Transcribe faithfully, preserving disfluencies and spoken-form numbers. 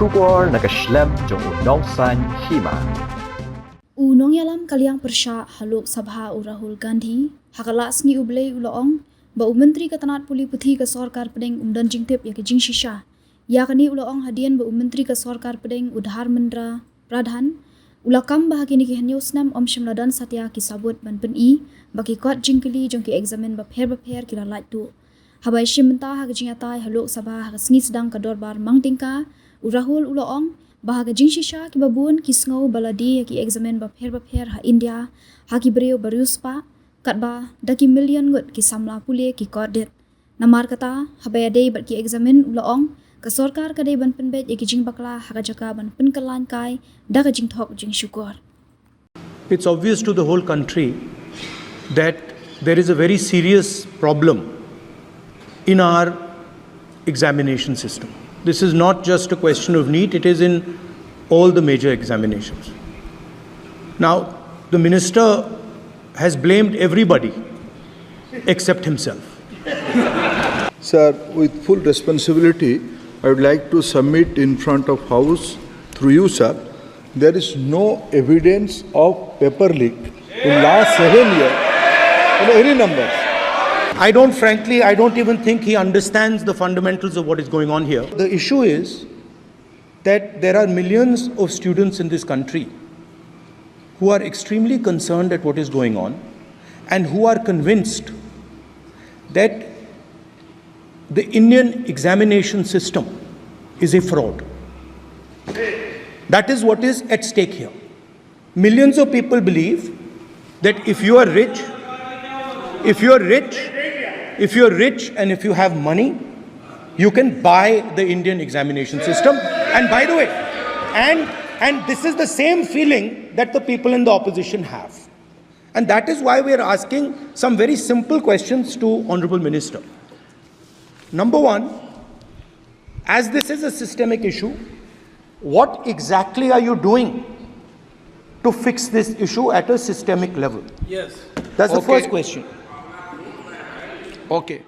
Khubor na ka shlem jong u Nongsaiñ Hima. U nongïalam ka liang pyrshah ha Lok Sabha u Rahul Gandhi, ha ka la sngi U Blei u la ong, ba u Myntri ka tnat pule puthi ka sorkar pdeng um don jingtip ïa ka jingshisha. Ïa kane u la ong hadien ba u Myntri ka sorkar pdeng u Dharmendra Pradhan, u la kam ba ha kine ki hynñiew snem ym shym la don satia ki sabut ban pyni, ba ki kot jingkylli jong ki eksamin bapher bapher ki la lait tuh. Haba ïashim bynta ha ka jingïatai ha Lok Sabha ha ka sngi sdang ka dorbar mang tyngka, u Rahul u la ong, ba ha ka jingshisha kiba bun ki sngew ba la die ïa ki eksamin bapher bapher ha India, ha ki briew ba riewspah, katba, da ki million ngut ki samla pule ki kordit. Namar kata, haba ïadei bad ki eksamin u la ong, ka sorkar ka dei ban pynbeit ïa ki jingbakla ha ka jaka ban pynkyllain kai, da ka jingthok jingshukor. It's obvious to the whole country that there is a very serious problem in our examination system. This is not just a question of NEET, it is in all the major examinations. Now, the minister has blamed everybody except himself. Sir, with full responsibility, I would like to submit in front of House through you, sir, there is no evidence of paper leak in last seven years in any numbers. I don't, frankly, I don't even think he understands the fundamentals of what is going on here. The issue is that there are millions of students in this country who are extremely concerned at what is going on and who are convinced that the Indian examination system is a fraud. That is what is at stake here. Millions of people believe that if you are rich, if you are rich, if you are rich and if you have money, you can buy the Indian examination system. And by the way, and and this is the same feeling that the people in the opposition have. And that is why we are asking some very simple questions to Honorable Minister. Number one, as this is a systemic issue, what exactly are you doing to fix this issue at a systemic level? Yes. That's the Okay. First question. Okay.